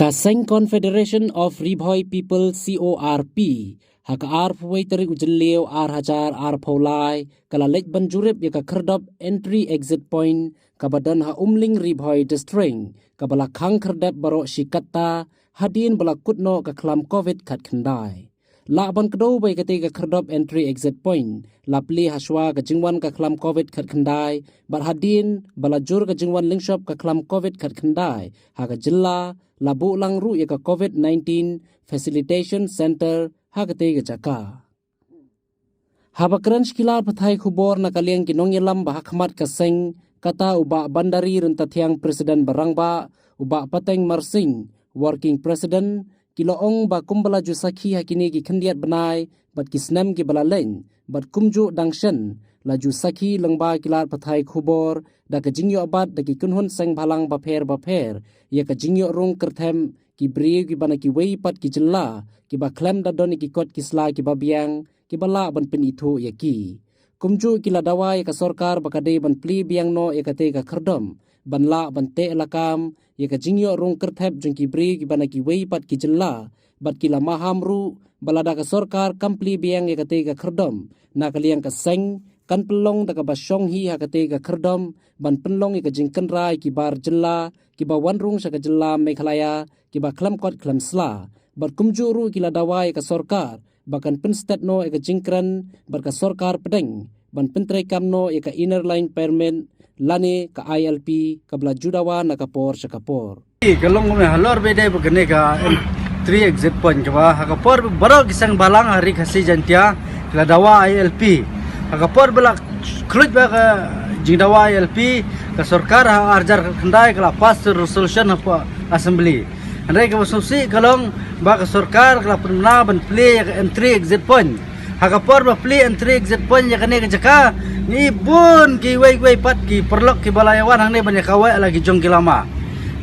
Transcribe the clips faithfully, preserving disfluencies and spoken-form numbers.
Ka Seng Confederation of Ri Bhoi People, C O R P, ha ka arphew tarik u Jylliew ar hajar arphew lai, ka la leit ban jurip ïa ka khyrdop entry exit point kaba don ha Umling, Ri Bhoi District, kaba la khang khyrdep baroh shi katta hadien ba la kut noh ka khlam covid khatkhyndai. Lah ban kdew ba ïa katei ka khyrdop entry exit point la plie hashwa ka jingwan ka khlam covid khatkhyndai, bad hadien ba la jur ka jingwan lyngshop ka khlam covid khatkhyndai ha ka jylla, la buh lang ruh ïa ka covid nineteen facilitation center ha katei ka jaka. Haba kren sha ki lad pathai khubor na ka liang ki nongïalam ba ha khmat ka seng, kata u Bah Bandari Ryntathiang, President ba rangbah, u Bah Pateng Marsing, Working President, ki la ong ba kumba la ju sakhi ha kine ki khyndiat bnai bad ki snem kiba la leit, bad kumjuh dang shen la ju sakhi lyngba ki lad pathai khubor da ka jingïoh bat da ki kynhun seng bhalang bapher bapher ïa ka jingïoh rung kyrthep ki briew kiba na kiwei pat ki jylla kiba khlem da don ïa ki kot ki sla kiba biang kiba lah ban pynithuh ïa ki. Kumjuh ki la dawa ïa ka sorkar ba ka dei ban plie biang noh ïa katei ka khyrdop ban lah ban teh lakam ïa ka jingïoh rung kyrthep jong ki briew kiba na kiwei pat ki jylla, bad ki la maham ruh ba lada ka sorkar kam plie biang ïa katei ka khyrdop, na ka liang ka seng kan pynlong da kaba shong hi ha katei ka khyrdop ban pynlong ïa ka jingkynra ïa ki bar jylla kiba wan rung sha ka jylla Meghalaya kiba khlem kot khlem sla. Bad kumjuh ruh ki la dawa ïa ka sorkar ba kan pynstet noh ïa ka jingkren bad ka sorkar pdeng ban pyntreikam noh ïa ka Inner Line Permit lane ka I L P kaba la ju dawa na ka por sha ka por. Ka long kumne halor ba dei ba kane ka entry exit point kaba ha ka por baroh ki seng bhalang ha Ri Khasi Jaintia ki la dawa I L P. Ha ka por ba la khluit ba ka jingdawa I L P, ka sorkar ha ar hajar khatkhyndai ka la pass resolution hapoh assembly. Hynrei kaba sngewsih ka long ba ka sorkar ka la pynbna ban plie ïa ka entry exit point. Ha ka por ba plie entry exit point ïa kane ka jaka, ngi bun kiwei kiwei pat ki paralok kiba la ïawan hangne ban ïakaweh la ki jong ki lama.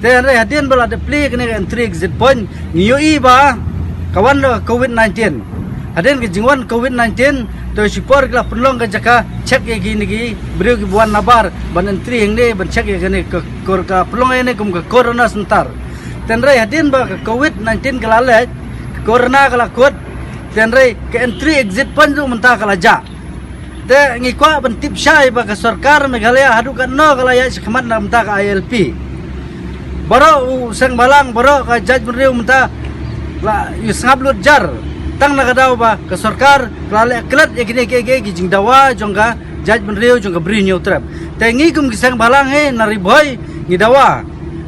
Te hynrei hadien ba la dep plie kane ka entry exit point, ngi ïohi ba ka wan da ka covid nineteen. Hadien ka jingwan covid nineteen, to shipor ki la pynlong ka jaka check ïa kine ki briew kiba wan nabar ban entry hangne ban check ïa kane ka kor-, ka pynlong ïa kane kum ka corona center. Te hynrei hadien ba ka covid nineteen ka la leit, ka corona ka la kut, te hynrei ka entry exit point ruh mynta ka la jah. Te ngi kwah ban tip shai ba ka sorkar Meghalaya haduh katno ka la ïaid shakhmat na ka bynta ka I L P. Baroh u seng bhalang, baroh ka jaitbynriew mynta la ïohsngap lut jar tang na ka daw ba ka sorkar ka la leh klet ïa kine kiei kiei ki jingdawa jong ka jaitbynriew jong ka Bri Hynñiewtrep. Te ngi kum ki seng bhalang hi na Ri Bhoi ngi dawa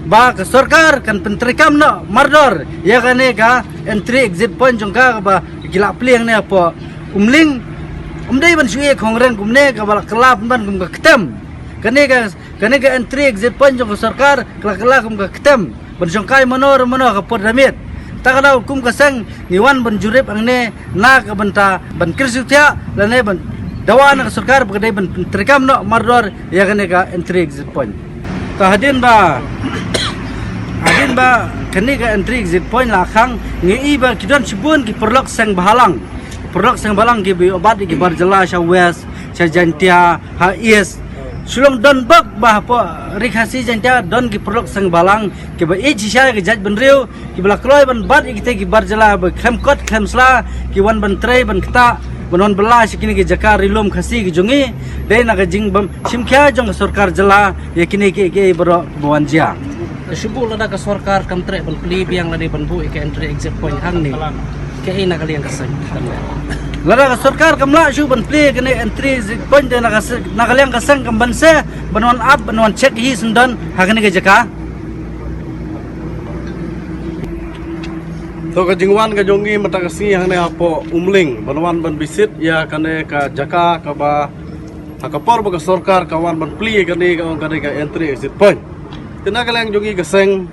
ba ka sorkar kan pyntreikam noh mardor ïa kane ka entry exit point jong ka kaba ki la plie hangne hapoh Umling. Ym dei ban shu ïa khongreng kumne kaba la kylla pynban kum ka ktem. Kane ka, kane ka entry exit point jong ka sorkar ka la kylla kum ka ktem ban shongkai mano re mano ha ka por da miet. Ta ka daw kum ka seng ngi wan ban jurip hangne na ka bynta ban kyrsiew thiah lane ban dawa na ka sorkar ba ka dei ban pyntreikam noh mardor ïa kane ka entry exit point. Ta hadien ba, hadien ba kane ka entry exit point la khang, ngi i ba ki don shibun ki paralok seng bhalang. Paralok seng bhalang kiba ïoh bat ïa ki bar jylla sha West, sha Jaintia, ha East. Shu long don bok ba hapoh Ri Khasi Jaintia don ki paralok seng bhalang kiba ïeit shisha ïa ka jaitbynriew, kiba la kloi ban bat ïa kita ki bar jylla ba khlem kot khlem sla, ki wan ban trei ban ktah ban wan bylla sha kine ki jaka ri lum Khasi ki jong ngi. Dei na ka jingbym shim khia jong ka sorkar jylla ïa kine kiei kiei baroh ba wan jia. Te shu buh lada ka sorkar kam treh ban plie biang lane ban buh ïa ka entry exit point hangne, kaei na ka liang ka seng? Lada ka sorkar kam lah shuh ban plie kane entry exit point, te na ka se-, na ka liang ka seng kam banse ban wan ap ban wan check hi syndon ha kane ka jaka. To ka jingwan ka jong ngi mynta ka sngi hangne hapoh Umling ban wan ban visit ïa kane ka jaka kaba ha ka por ba ka sorkar ka wan ban plie kane ka ong kane ka entry exit point. Te na ka liang jong ngi ka seng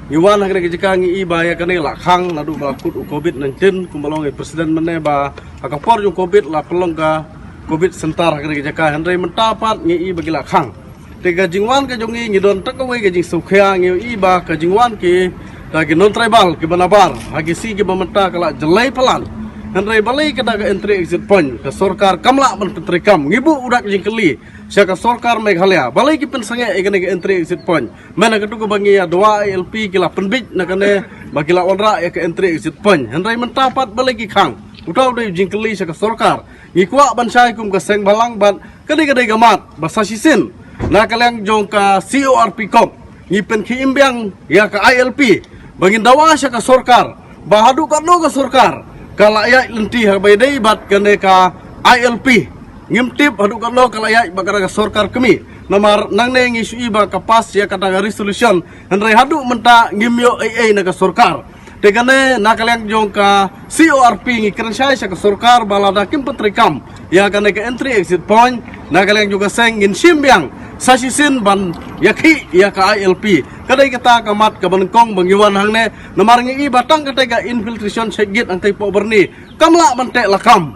ngi wan ha kane ka jaka ngi i ba ïa kane la khang naduh ba kut u covid nineteen, kumba long i president mynne ba ha ka por jong covid la pynlong ka covid center ha kane ka jaka, hynrei mynta pat ngi i ba ki la khang. Te ka jingwan ka jong ngi ngi don tang kawei ka jingsngewkhia, ngi i ba ka jingwan kita ki non tribal kiba nabar ha ki sngi kiba mynta ka la jyllei palat. Hynrei balei ka da ka entry exit point ka sorkar kam lah ban pyntreikam, ngi buh u dak jingkylli. sha ka sorkar Meghalaya. Balei ki pynsangeh ïa kane ka entry exit point? Mynta katto katba ngi ïa dawa ILP ki la pynbit na kane ba ki la wanrah ïa ka entry exit point. Hynrei mynta pat balei ki khang? Uta u dei u jingkylli sha ka sorkar. Ngi kwah ban shai kum ka seng bhalang bad ka dei ka dei ka mat ba sa shisien na ka liang jong ka CORP COMP ngi pynkhie im biang ïa ka ILP ba ngin dawa sha ka sorkar ba haduh katno ka sorkar ka la ïaid lynti ha ba ïadei bad kane ka ILP. Ngim tip haduh katno ka la ïaid bad kata ka sorkar kmie. Namar nangne ngi shu i ba ka pass ïa kata ka resolution, hynrei haduh mynta ngim ïoh ei ei na ka sorkar. Te kane na ka liang jong ka CORP ngi kren shai sha ka sorkar ba lada kim pyntreikam ïa kane ka entry exit point na ka liang jong ka seng, ngin shim biang sa shisien ban ïakhih ïa ka ILP. Ka dei kata ka mat kaba nyngkong ba ngi wan hangne. Namar ngi i ba tang kata ka infiltration check gate hangtei hapoh Byrni kam lah ban teh lakam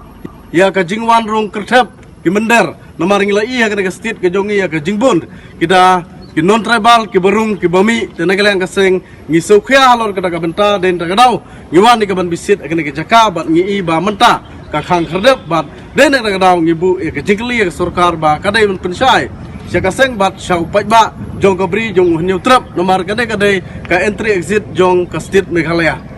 ïa ka jingwan rung kyrthep ki mynder. Namar ngi la i ha kane ka state ka jong ngi ïa ka jingbun ki da ki non tribal kiba rung kiba mih. Te na ka liang ka seng ngi sngewkhia halor kata ka bynta. Dei na kata ka daw ngi wan ïa ka ban visit ha kane ka jaka bad ngi i ba mynta ka khang khyrdep bad dei na kata ka daw ngi buh ïa ka jingkylli ïa ka sorkar ba ka dei ban pynshai sha ka seng bad sha u paidbah jong ka Bri jong u Hynñiewtrep. Namar ka dei ka dei ka entry exit jong ka state Meghalaya.